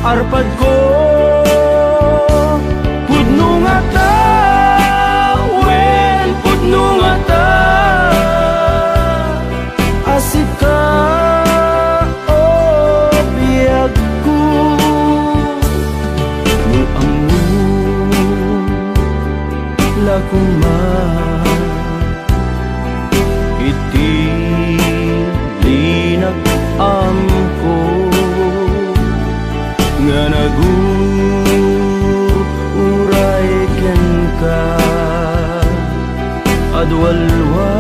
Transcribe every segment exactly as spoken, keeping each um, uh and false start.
Arpadko, pudno ngata, wen pudno ngata, a sika, o biagko. No ammo la koma iti linag-amko nga nagur-uray kenka, adualwa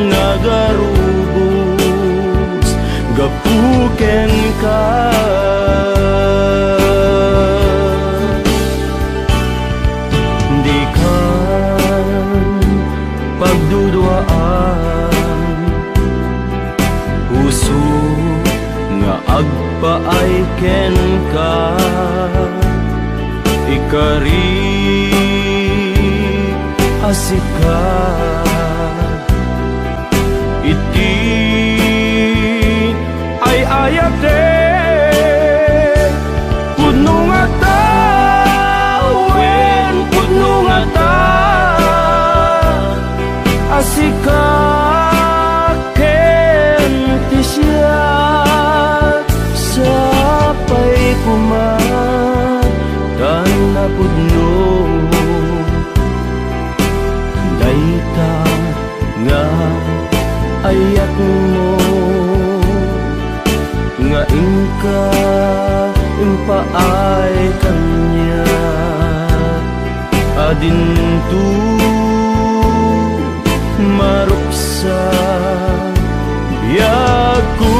nagarubos gapu kenka. Dikan pagduduaan, puso nga agpaay kenka, ikari a sika iti ay-ayatek. Pudno ngata, wen pudno ngata, a sika ken ti siak. Sapay koma ta napudno dayta nga ayatmo, nga inka impaay kaniak a dinto maruksa biagko.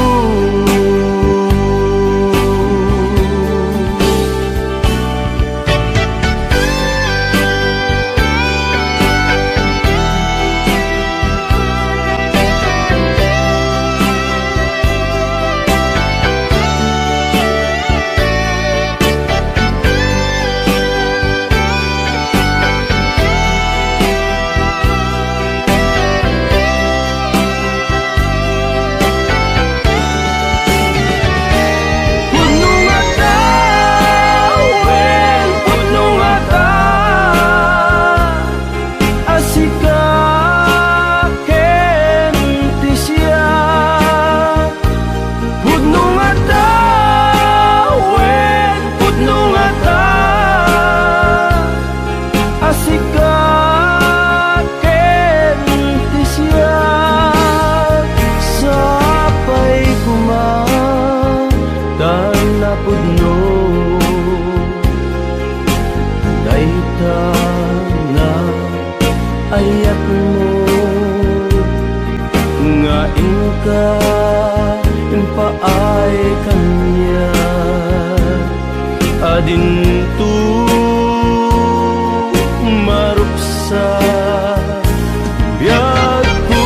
Pudno ngata, wen pudno ngata, a sika ken ti siak. Pudno ngata, wen pudno ngata, a sika ken ti siak. Sapay koma ta napudno dayta nga ayatmo, nga inka impaay kaniak a dinto maruksa biagko.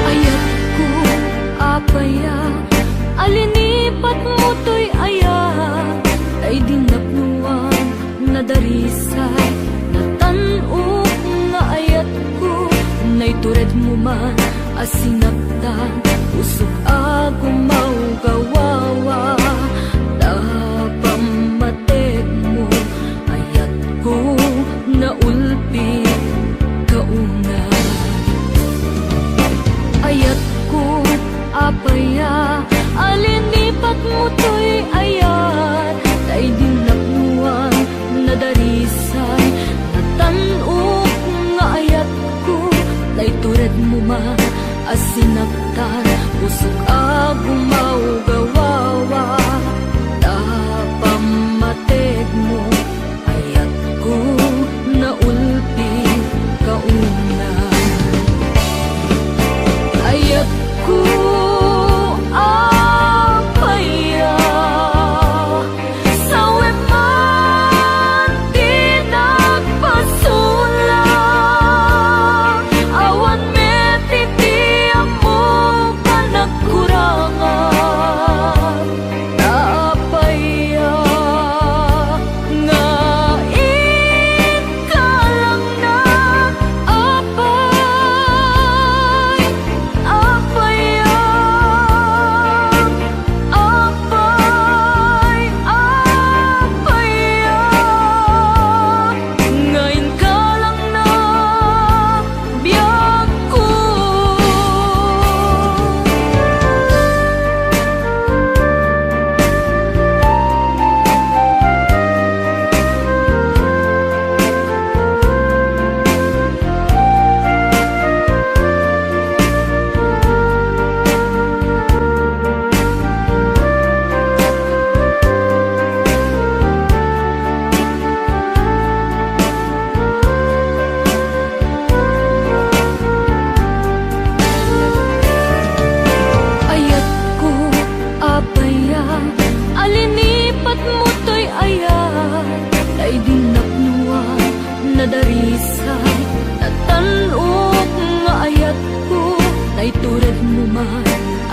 Ayatko, apay a, a linipatmo toy ayat, ta idi napnoan, nadarisay, natan-ok nga ayatko, naituredmo man a sinaktan, usok a gumawgawawa, ta pammatekmo, ayatko, naulpi kauna. Ayatko, apay a, a linipatmo toy ayat, ta idi napnoan, nadarisay, natan-ok nga ayatko, naituredmo man a sinak-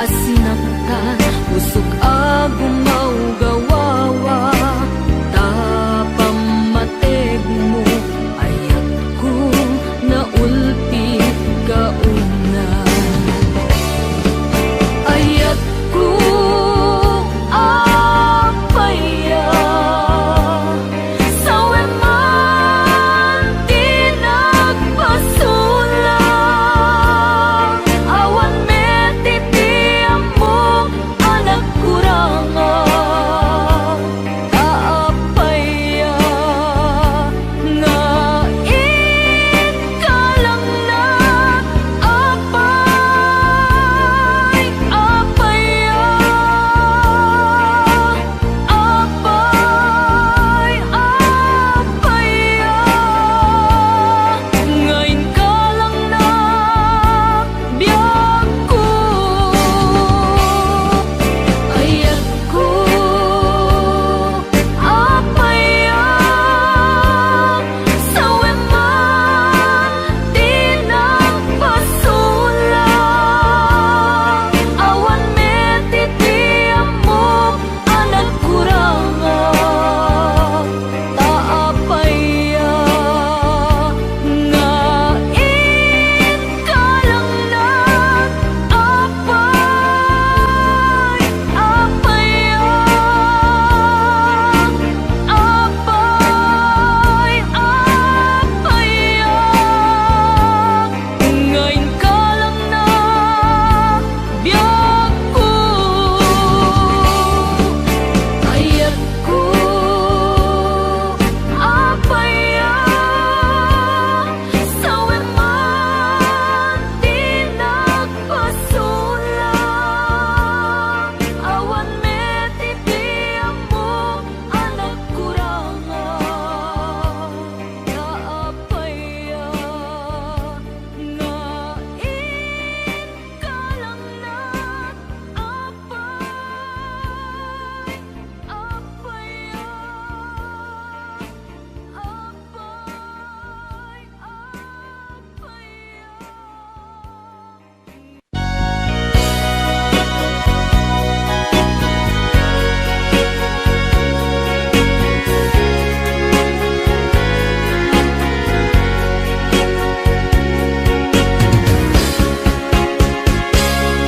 Sinaktan, usog a gumawgawawa, ta pammategmo, ayatko naulpit ka unay. Ayatko, apay a, sawen man ti nagpasola, awan met iti ammok a nagkuranga. Ta apay a nga inkalangnak, apay, apay a, apay, apay a nga inkalangnak biagko. Ayatko, apay a, sawen man ti nagpasola, awan met iti ammok a nagkuranga. Ta apay a nga inkalangnak, apay, apay a, apay, apay a nga inkalangnak biagko. Ayatko, apay a, sawen man ti nagpasola, awan met iti ammok a nagkuranga. Ta apay a nga inkalangnak, apay, apay a, apay, apay a.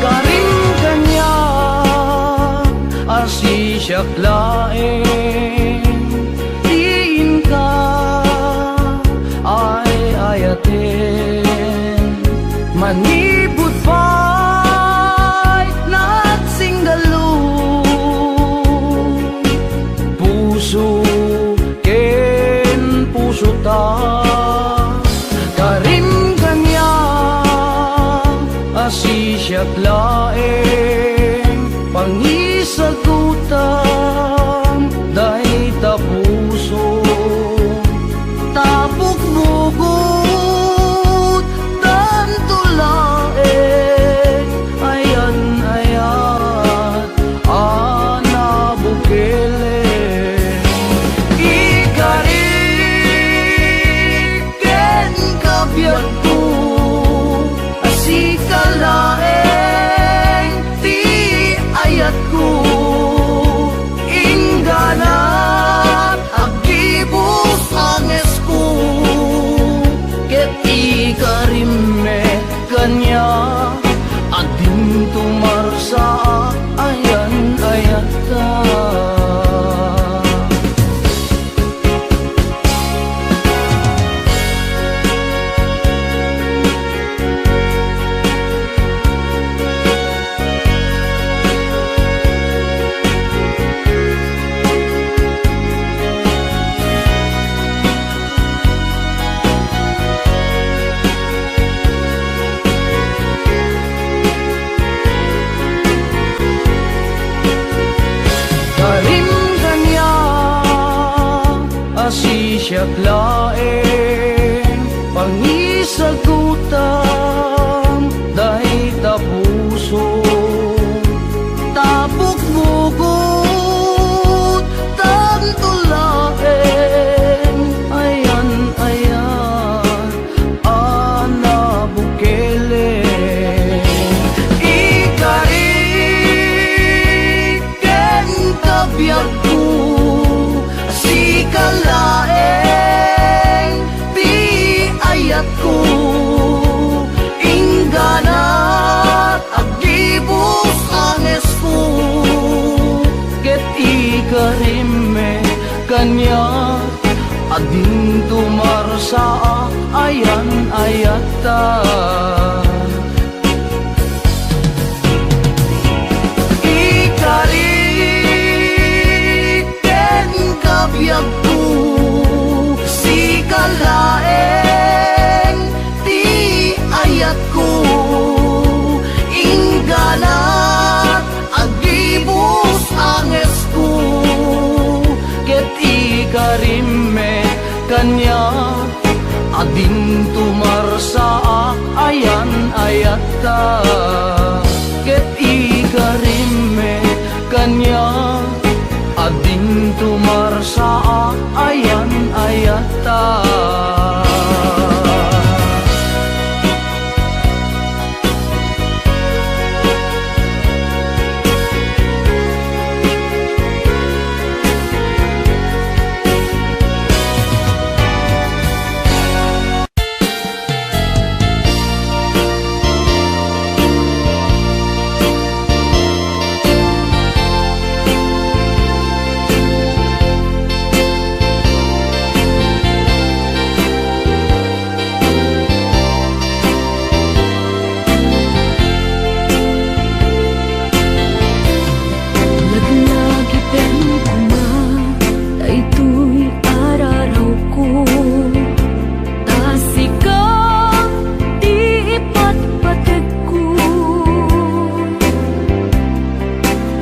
Karim kaniak a sisiak laeng ti inka ay-ayaten. Manipud pay nagsinggallo, puso ken pusota. Karim kaniak a sisiak laeng pangisagutam dayta puso. Ta bukbugot tanto laeng, ayan-ayat a nabukelek. Ikarik kenka biagko, a sika laeng ti ayatko. Ingganak aggibus a ngesko, ket ikarim met kaniak a dinto marsaak ayan-ayatta. Karim kaniak a sisiak laeng pangisagutam dayta puso. Ta bukbugot tanto laeng, ayan-ayan a nabukelek. Ikari Adinto marsaak ayan-ayatta. Ikarik ken kabiagko, sika laeng ti ayatko. Ingganat aggibus angesko, ket ikarimmet kaniak. Adinto marsaak ayan-ayatta, ket ikarimmet kaniak. Adinto marsaak ayan-ayatta. Laglagipem koma daytoy a rarawko, ta sika ti ipatpategko.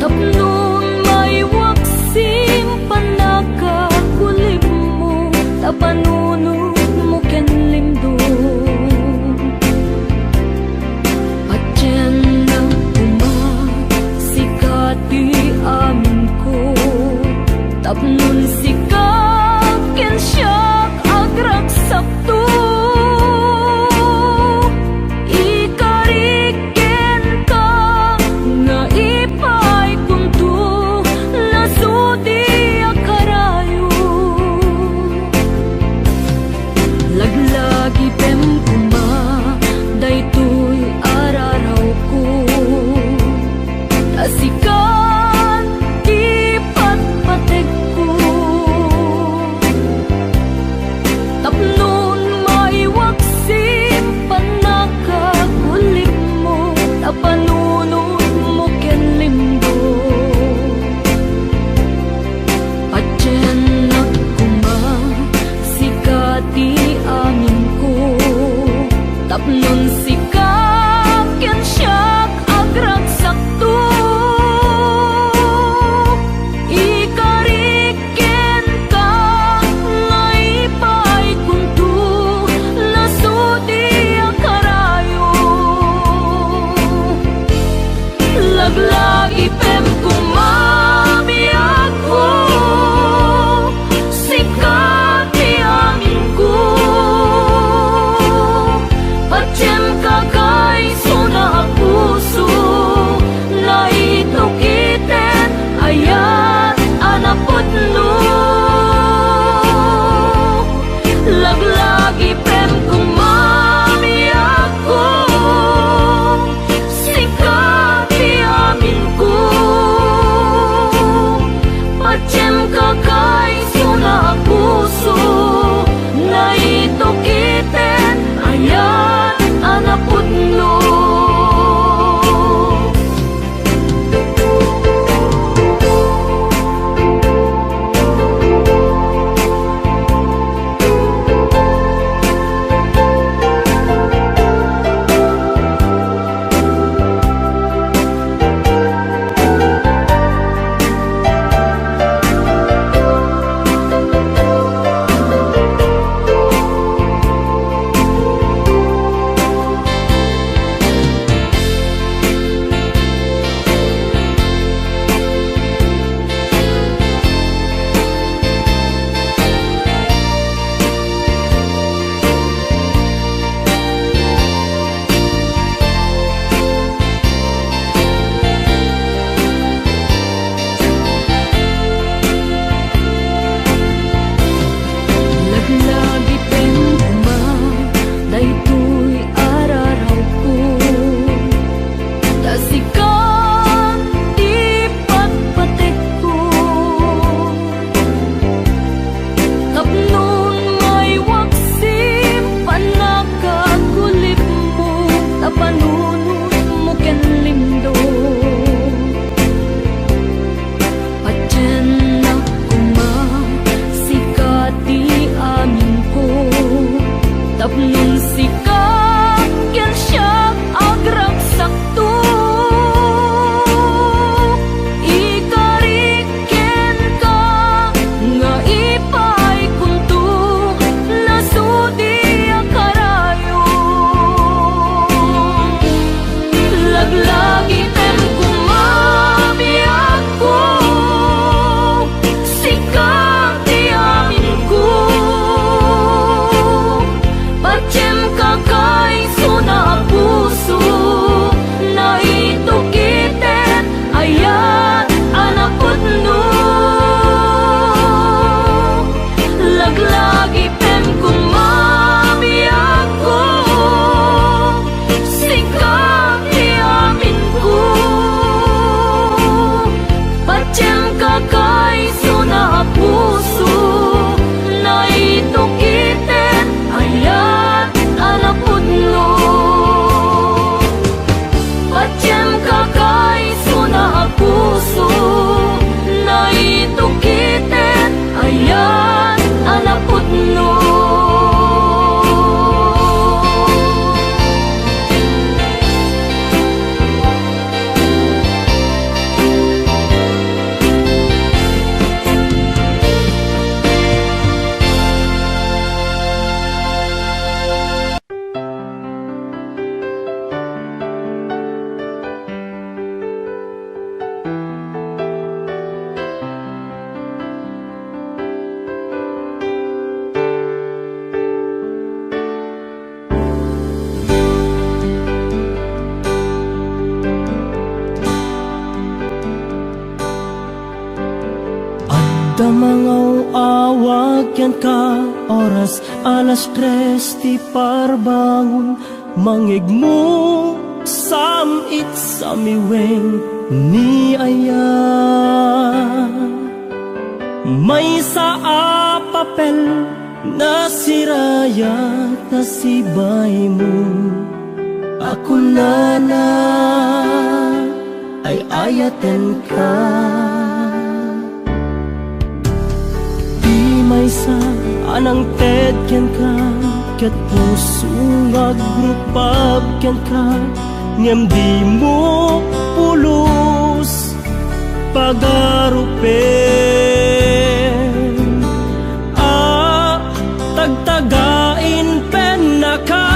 Tapno maiwak simpannaka, kulimmo ta panunotmo ken limdom. Patiennak koma, sika ti aminko, tapnon sika ken siak agragsakto. Ikarik kenka nga ipaykonto, nasudi a karayo. Laglagipem koma daytoy a rarawko, ta sika ti patpategko. Tapnon maiwak simpannaka, kulimmo ta panunotmo ken limdom. Patiennak koma, sika ti aminko, tapnon sika ken siak agragsakto. Ta mangaw-awag kenka, oras alas tres ti parbangon, mangigmo sam-it samiweng ni aya. Maysa a papel nasirayat ta sibaymo a kunana, ay-ayatenka. Ti maysa a nangted kenka, ket puso nga agrupab kenka, ngem dimo pulos pagarupen. A tagtagain pennaka,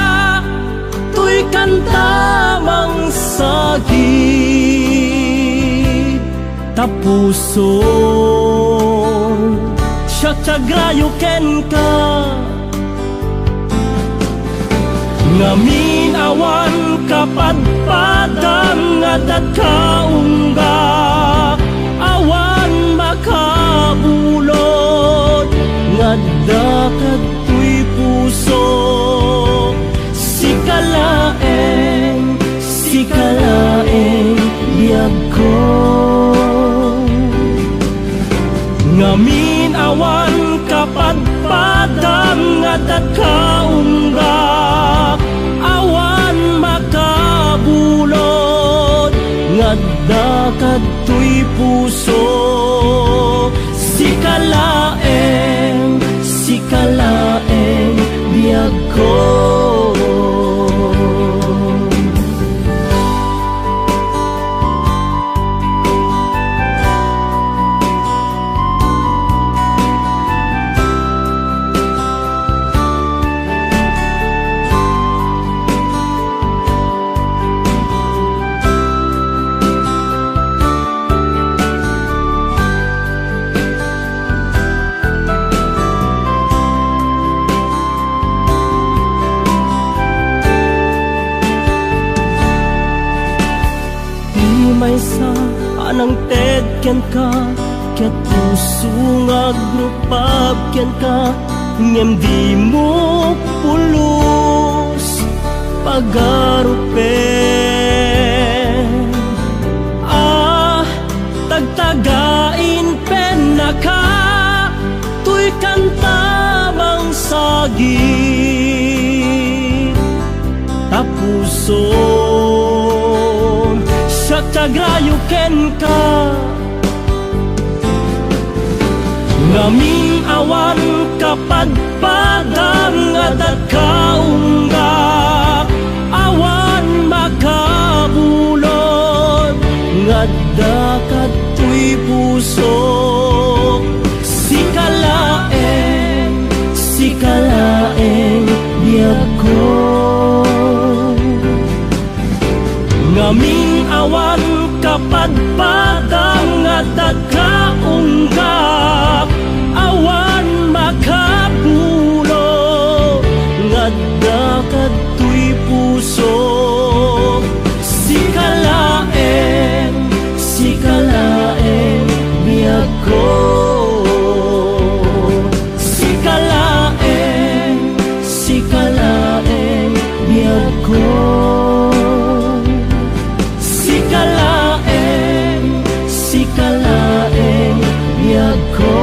toy kanta mangsagid ta puson. Siak ti agrayo kenka, ngamin awan kapadpadam nga adda kaunggak, awan makabulod nga adda kadtoy puso. Sika laeng, sika laeng biagko. Ngamin awan kapadpadam nga adda kaunggak, awan makabulod nga adda kadtoy puso. Sika laeng, sika laeng biagko. Ti maysa a nangted kenka, ket puso nga agrupab kenka, ngem dimo pulos pagarupen. A tagtagain pennaka, toy kanta mangsagid ta puson. Siak ti agrayo kenka, ngamin awan kapadpadam nga adda kaunggak, awan makabulod nga adda kadtoy puso. Sika laeng, sika laeng biagko. Ngamin awan kapadpadam nga adda kaunggak, awan makabulod nga adda kadtoy puso. Sika laeng, sika laeng biagko. Sika laeng, sika laeng biagko. Sika laeng, sika laeng biagko.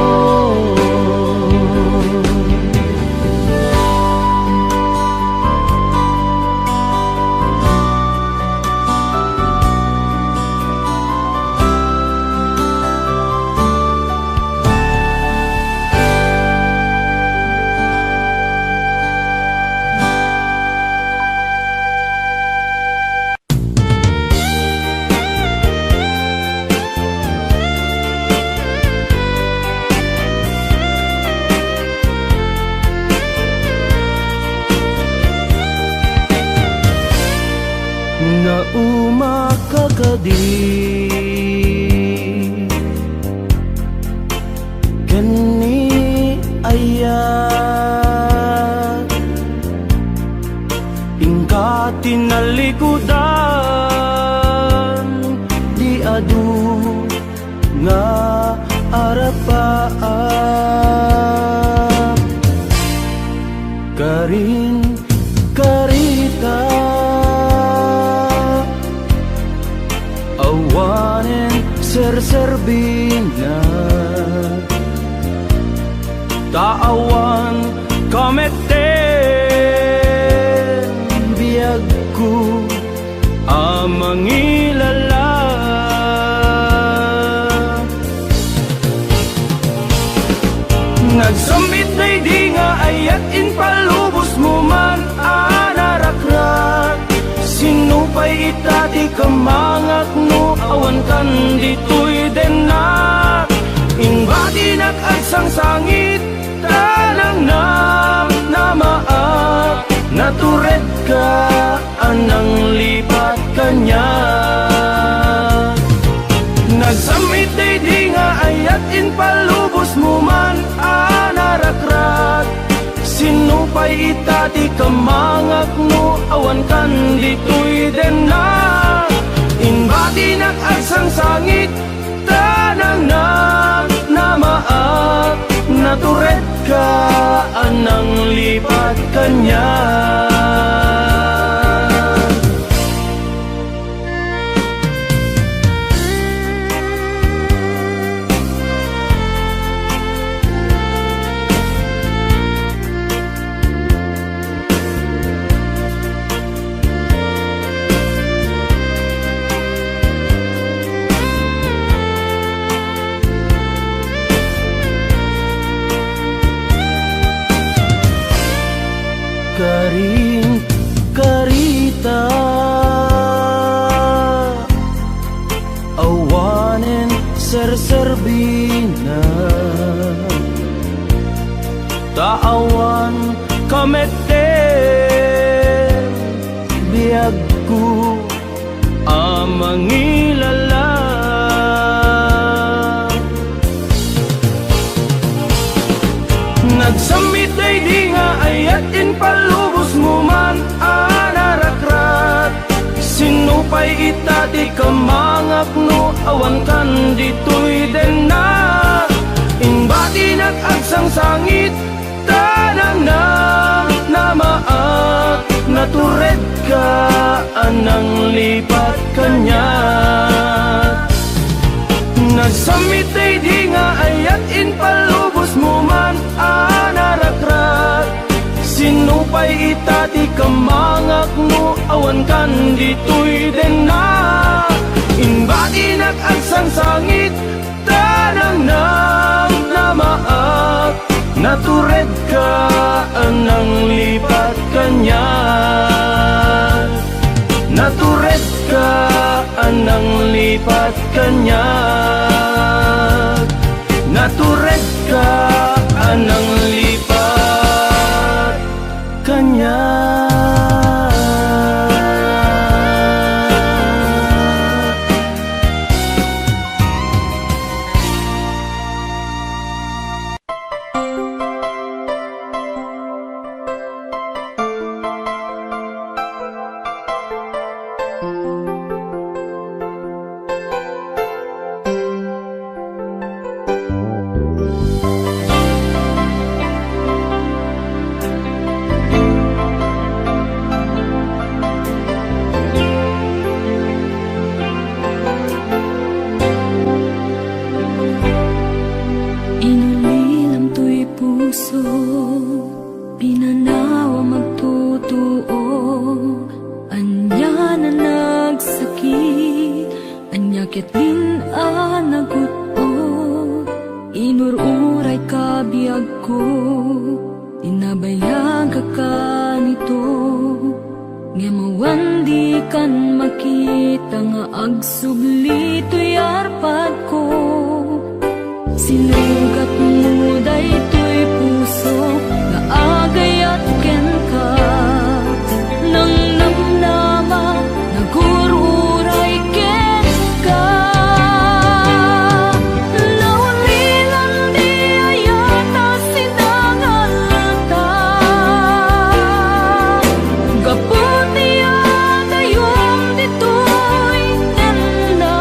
serserbina, ta awan kametten biagko a mangilala. Nagsammit daydi nga ayat, impalubosmo man a narakrak. Sinno pay ita ti kamangak no awan kan ditoy dennak? Imbatinak agsangsangit, ta nangnamnamaak, naturedka a nanglipat kaniak. Nagsammit daydi nga ayat, impalubosmo man a narakrak. Sinno pay ita ti kamangak no awan kan ditoy dennak? Imbatinak agsangsangit, ta nangnamnamaak, naturedka a nanglipat kaniak. Karin, karita, awanen serserbina, ta awan kametten biagko a mangilala. Nagsammit daydi nga ayat, impalubosmo man a narakrak. Sinno pay ita ti kamangak no awan kan ditoy dennak? Imbatinak agsangsangit, ta nangnamnamaak, naturedka a nanglipat kaniak. Nagsammit daydi nga ayat, impalubosmo man a narakrak. Sinno pay ita ti kamangak no awan kan ditoy dennak? Imbatinak agsangsangit, ta nangnamnamaak, naturedka a nanglipat kaniak. Naturedka a nanglipat kaniak. Naturedka a nanglipat kaniak. Inulilam toy puso, pinanawam agtutuo, ania a nagsakit, ania ketdin a nagut-ot, inur-urayka biagko, tinabayagka kanito, ngem awan dikan makita nga agsubli toy arpadko. Sinugatmo daytoy puso nga agayat kenka, nangnamnama, nagur-uray kenka. Naulilan di ayat a sinangalta, gapu ti adayom ditoy tenna.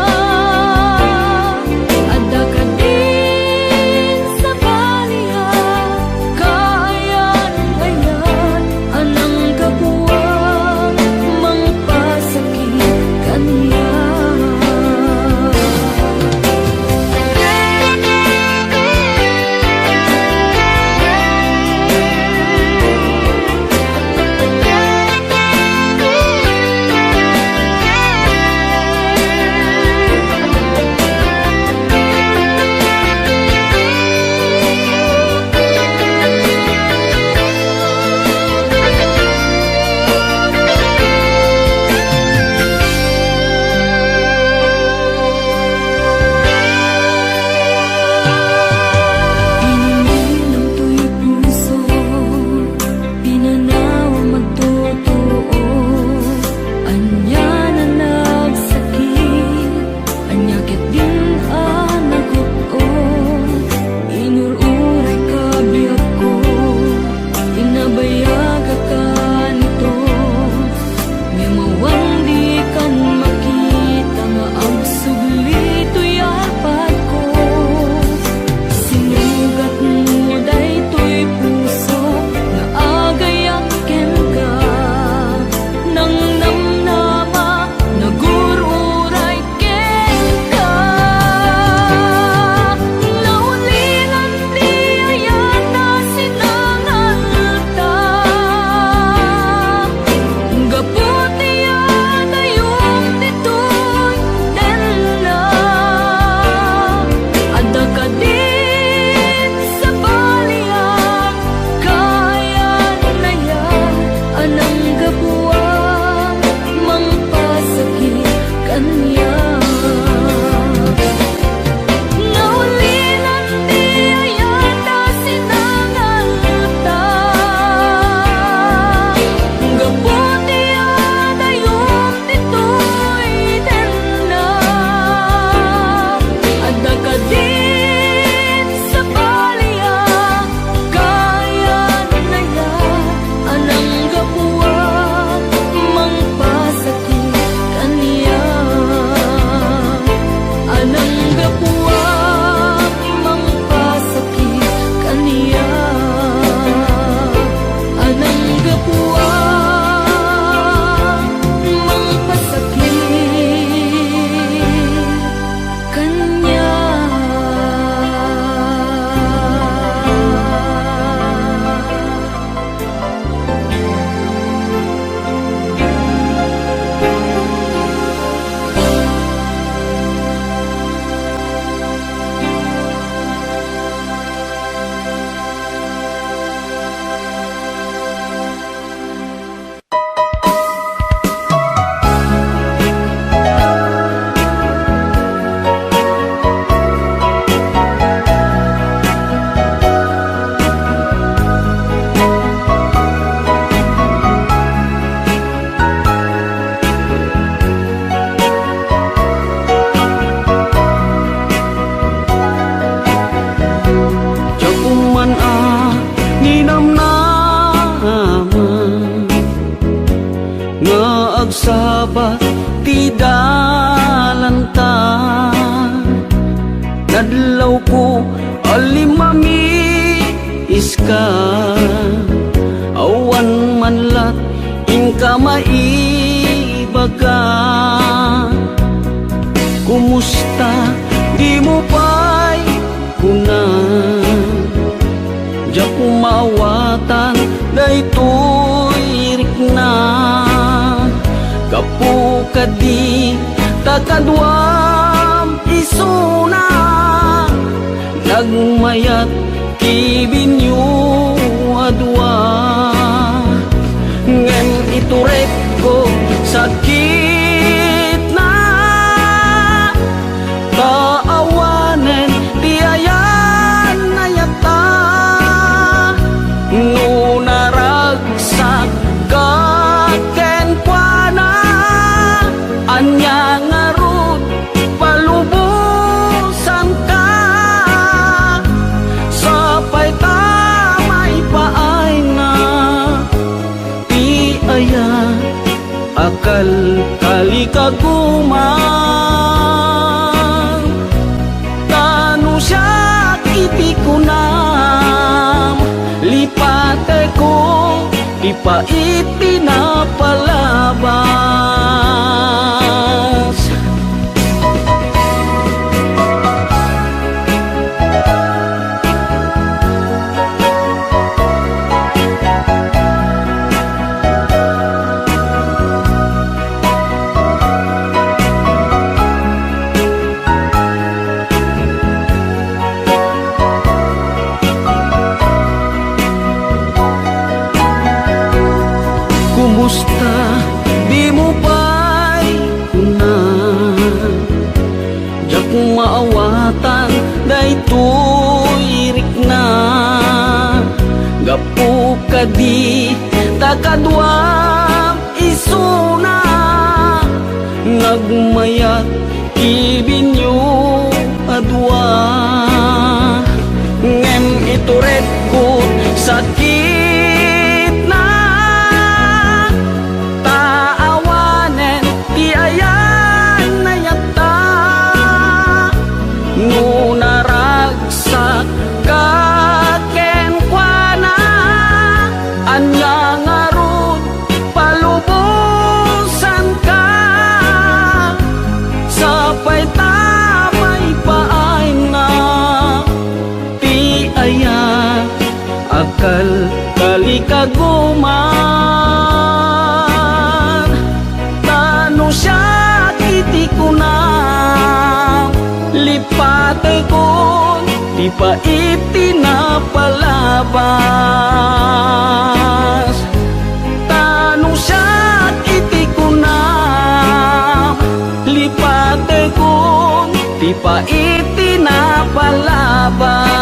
Adlawko a limmamiiska, awan man lat inka maibaga. Kumusta? Dimo pay kuna. Diak maawatan daytoy rikna. Gapu kadi ta kaduam isuna, nagmayat kibinyo a dua. Ngem iturek ko sakitna, ta awanen ti ayan-ayatta. No naragsak ka kenkuana, ania ngarud palubosanka? Sapay ta maipaayna ti aya a kalkalikaguma. Ta no siak iti kunam, lipateko ti pait ti napalabas. Kumusta? Dimo pay kuna. Diak maawatan daytoy rikna. Gapu kadi ta kaduam isuna, nagmayat kibinyo a dua. Ngem iturekko sakitna, ta awanen ti ayan-ayatta. No naragsak ka kenkuana, ania ngarud palubosanka? Sapay ta maipaayna ti aya a kalkalikaguman. Ta no siak iti kunam, lipatekon ti pait ti napalabas. Ta no siak iti kunam, lipatekon ti pait ti napalabas.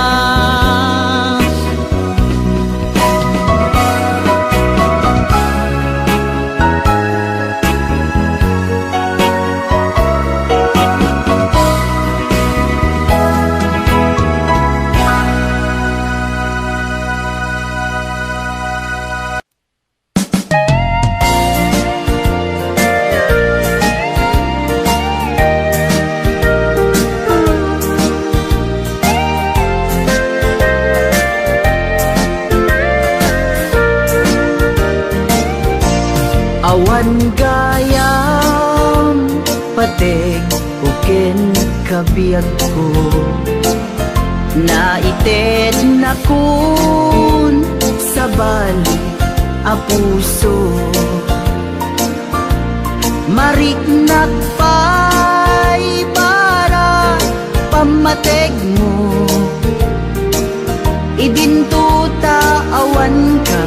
Awan gayam, pateg, uken kabiagko. Naitednakon sabali a puso. Mariknak pay para pammategmo. Idinto ta awanka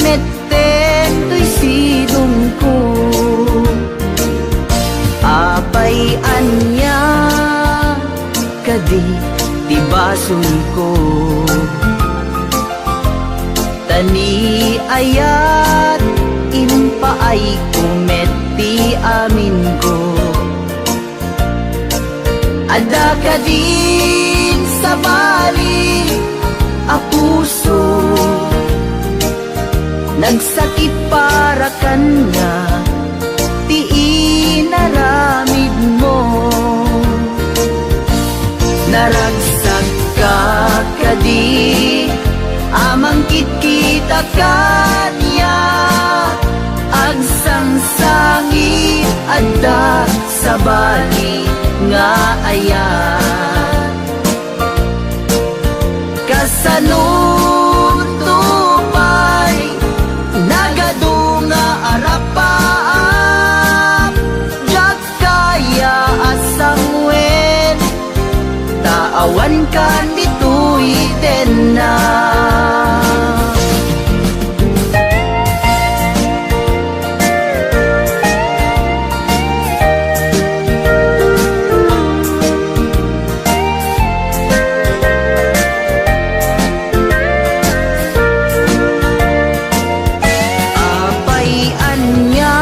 met Detoy sidongko. Apay ania kadi ti basolko? Ta ni ayat, impaayko met ti aminko. Adda kadin sabali a puso, nagsakit para kaniak ti inaramidmo. Naragsak ka kadi a mangkitkita kaniak, agsangsangit adda sabali nga ayat. Kasano to pay nagadu nga arapaap? Diak kaya a sanguen, ta awan kan ditoy denna. Apay ania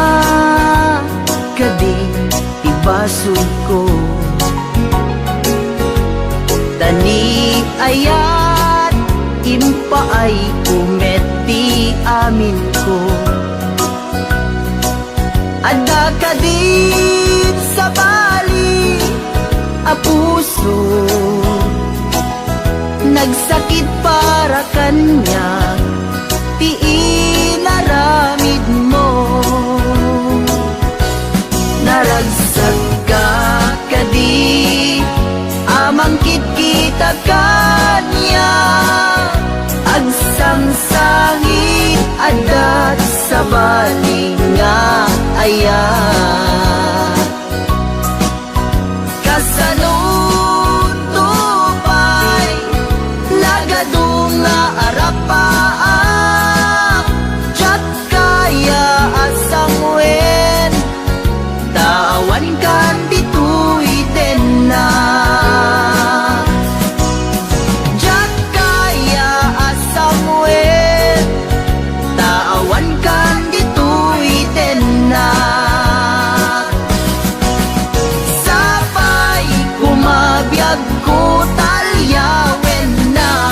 kadi ti basolko? Ta ni ayat, impaayko met ti aminko. Adda kadin sabali a puso, nagsakit para kaniak ti inaramidmo. Naragsak ka kadi a mangkitkita kaniak, agsangsangit adda sabali nga ayat. Kasano to pay nagadu nga arapaap? Diak kaya a sanguen, ta awan kan ditoy denna. Diak kaya a sanguen, ta awan kan ditoy denna. Sapay koma biagko ta alyawennak.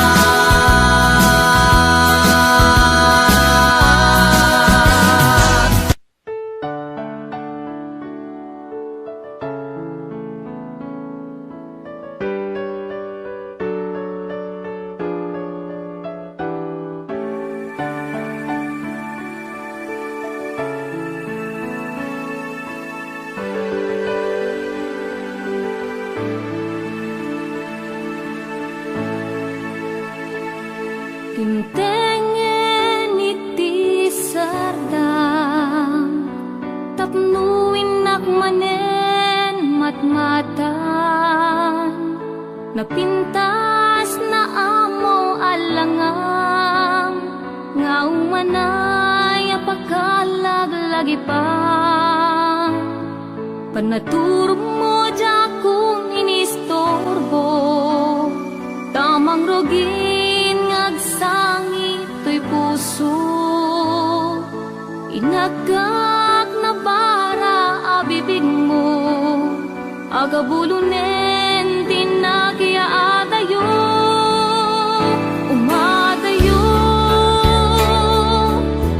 Timtengen iti sardam tapno innak manen matmatan. Napintas na ammo a langam nga umanay a pakalaglagipan. Panaturogmo diakon inisturbo, ta mangrugin nga agsangit toy puso. Inaggak nabara a bibigmo, agabulonen ti nakiyaadayo. Umadayo,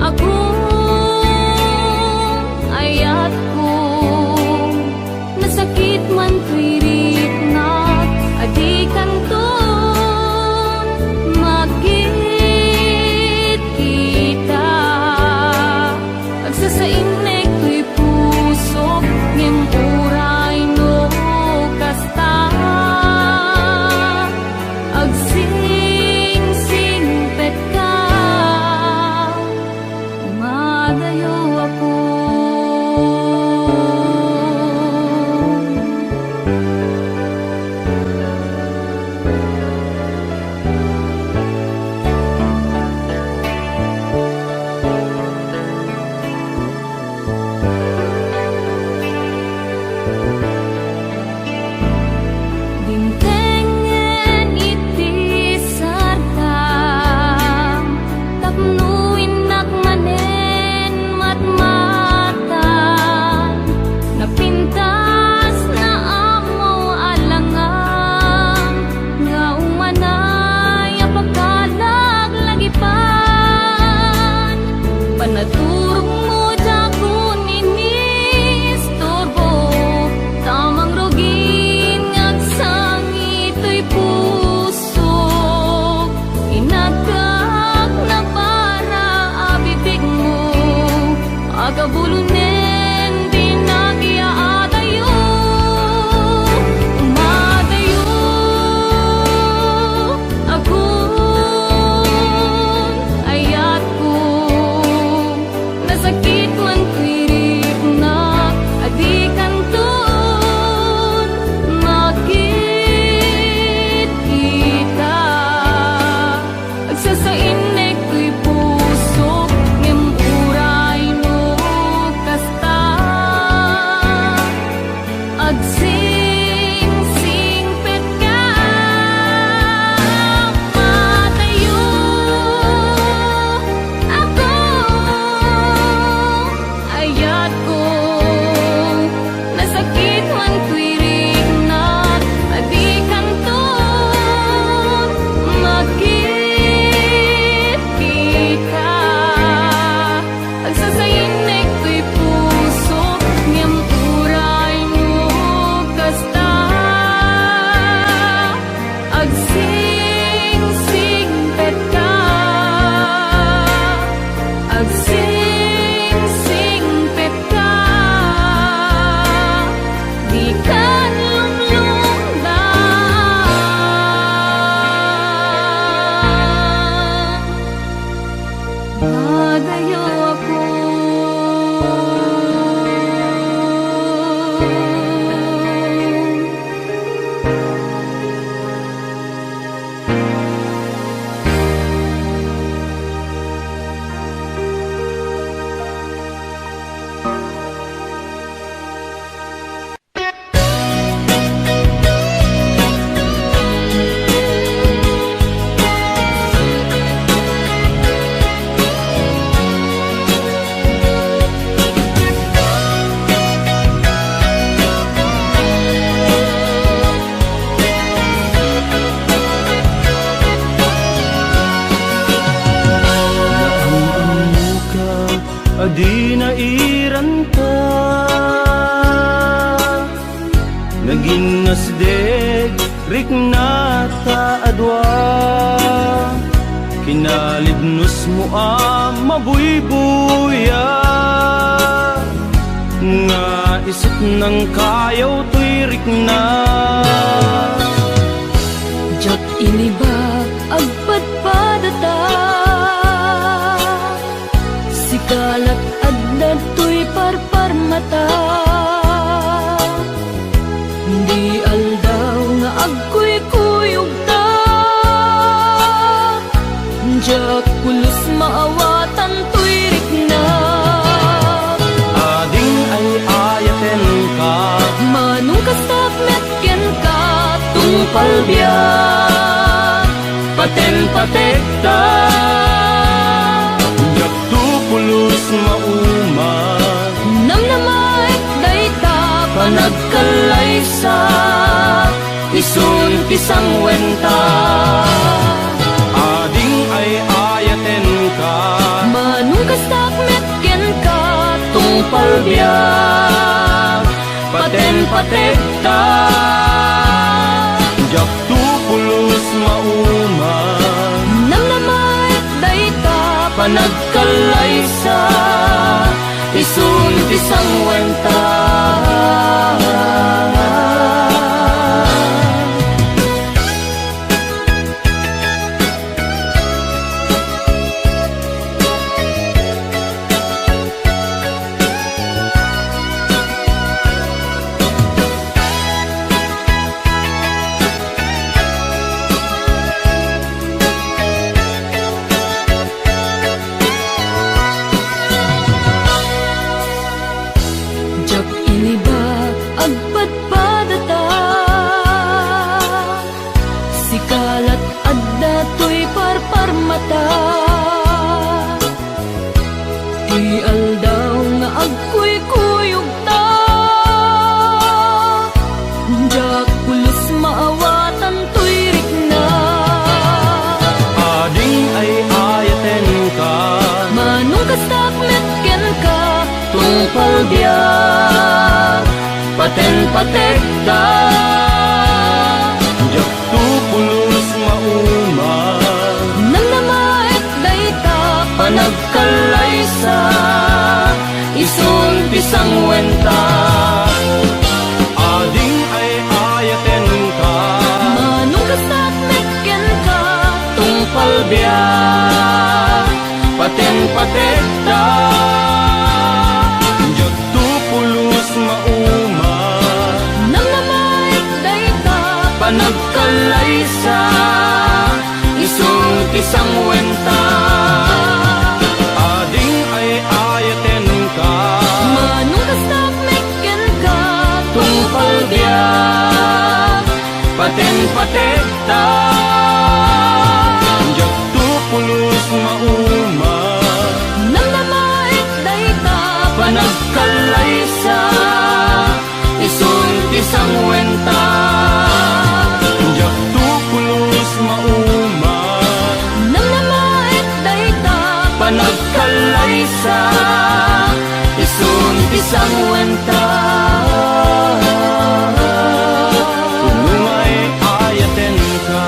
agum, ayatko. Nasakit man toy riknak, a dikanton magkitkita. Agsasainnek toy pusok, ngem uray no kasta. Di nairanta, naginnasdeg, riknata a dua. Kinalibnosmo a mabuybuya, nga isut nang kayaw toy rikna. Diak iniba, agpadpadata. Sika lat adda toy parparmata. Di aldaw nga agkuykuyogta. Diak pulos maawatan toy rikna. Ading ay-ayatenka. Manong kastak met kenka, tungpal biag, paten pategta. Diakto pulos mauma. Namnamaek dayta panagkallaysa, isun ti sangwenta. Ading ay-ayatenka. Manong kastak met kenka, tungpal biag, paten pategta. Diakto pulos mauma. Namnamaek dayta panagkallaysa, isun ti sangwenta. Diak iniba, agpadpadata. Sika lat adda toy parparmata. Ti aldaw nga agkuykuyogta, diak pulos maawatan toy rikna. Ading ay-ayatenka. Manong kastak met kenka, tungpal biag, paten pategta. Diakto pulos mauma. Namnamaek dayta panagkallaysa, isun ti sangwenta. Ading ay-ayatenka. Manong kastak met kenka, tungpal biag, paten pategta. Diakto pulos mauma. Namnamaek dayta panagkallaysa, isun ti sangwenta. Ading ay-ayatenka. Manong kastak met kenka, tungpal biag, paten pategta. Diakto pulos mauma. Namnamaek dayta panagkallaysa, isun ti sangwenta. Diakto pulos mauma. Namnamaek dayta panagkallaysa, isun ti sangwenta. Kuno nga ay-ayatenka.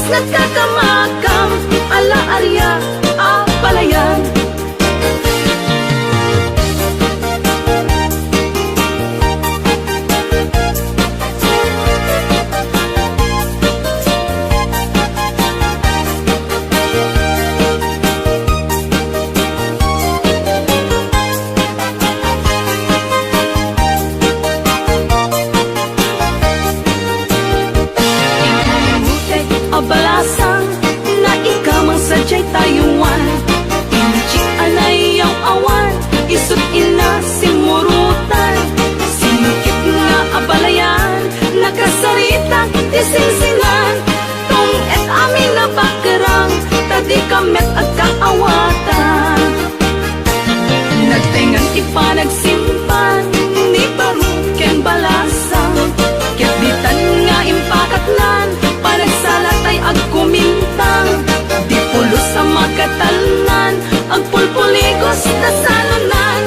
Nagkakamakam, ala, aria, a balayan. Inutek a balasang, naikamang sadiay tayuan. Inchi a nayaw-awan, isut' ina simmurutan. Sinikit nga a balayan, nakasaritak ti sinsinan. Tunged amin a bakerang, ta dika met agkaawatan. Nagtengngan ti panagsimpan ni baro ken balasang, ket ditan nga impakatnan, panagsala tay agkumintang. Di pulos a makatalnan, agpulpuligos ta salunan.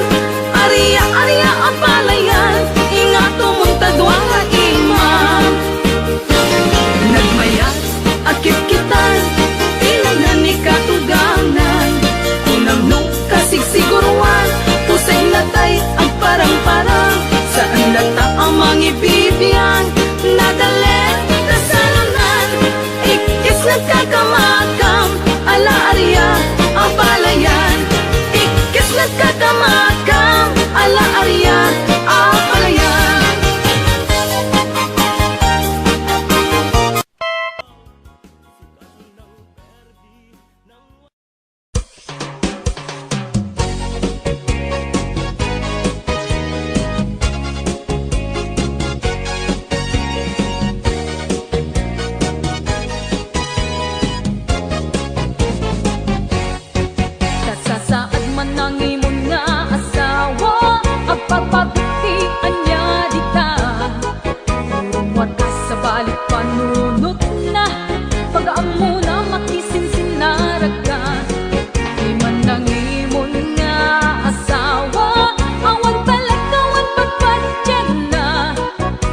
Aria, aria a balayan, ingatumon ta dua nga imam. Nagmayat a kitkitan, ti nagna ni katuganan. Kunam no kasigsiguruan, pusay natay agparangparang. Saan data a mangibibiang, nadalen ta salunan. Ikkis nagkakamakam, ala, aria, a balayan. Ikkis nagkakamakam, ala, aria, a balayan. Kasasaad man nang imon nga asawa, agpapabit ti ania dita. Urong wakas a balik panunotna, pagaammona makisinsinaragka. Di man nang imon nga asawa, awan talagkawan pagpadienna.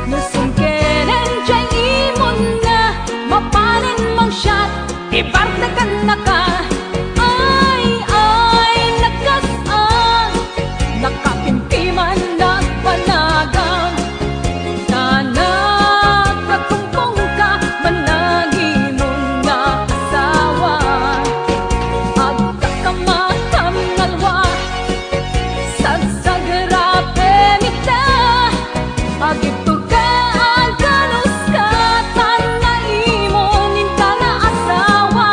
No sungkenen jay imon nga mapanen mangsiat, ibartekannaka. Ay, ay, nakas-an, nakapintiman nagpanagam. Ta nagkatungpong ka man nang imon nga asawa. Agkakamakam ngalwa, sagsagrapen ita. Agitto ka, aganos ka, tan nga imon inta nga asawa.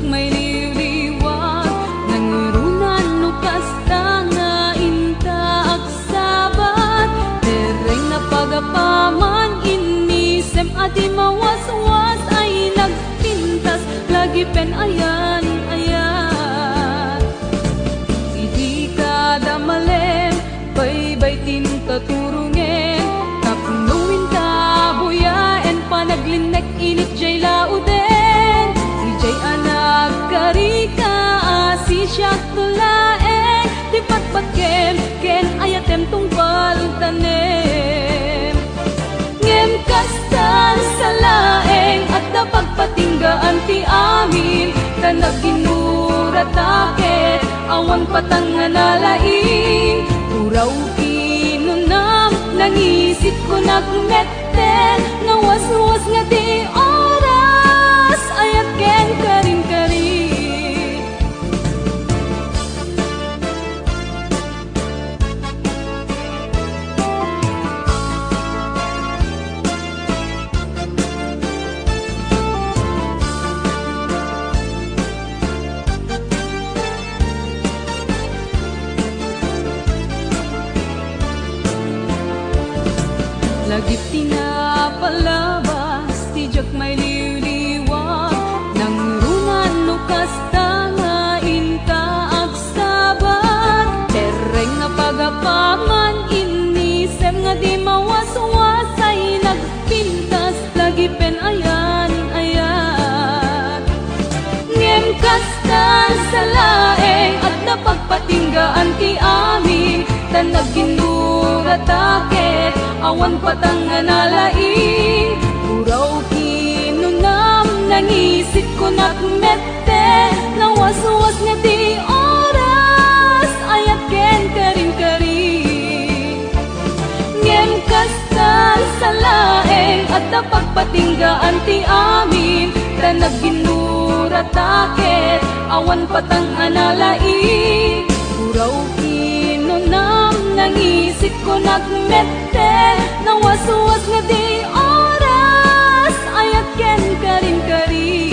Mailiwliwat, nangirunan no kasta nga inta agsabat. Terreng napagapaman, innisem a di mawaswas ay nagpintas, lagipen ayan-ayat. Idi kada malem, baybay tinta turongen, tapno inta huyaen, panaglinnek init jay lauden. Ijay a nagkarika a sisiak to laeng ti patpatgem ken ayatem tungpal tanem. Ngem kasta sa laeng, adda pagpatinggaan ti amin, ta naginnurata ket awan patang nga nalaing. Puraw kinunam, nangisit kunak metten, nawaswas nga ti oras, ayat ken karin-kari. Lagip ti napalabas ti diak mailiwliwat, nangrungan no kasta nga inta agsabat. Terreng napagapaman, innisem nga di mawaswas ay nagpintas, lagipen ayan-ayat. Ngem kasta sa laeng, adda pagpatinggaan ti amin, ta naginnurata ket awan patang nga nalaing. Puraw kinunam, nangisit kunak metten, nawaswas nga ti oras, ayat ken karin-kari. Ngem kasta sa laeng, adda pagpatinggaan ti amin, ta naginnurata ket awan patang a nalaing. Puraw kinunam, nangisit kunak metten, nawaswas nga ti oras, ayat ken karin-kari.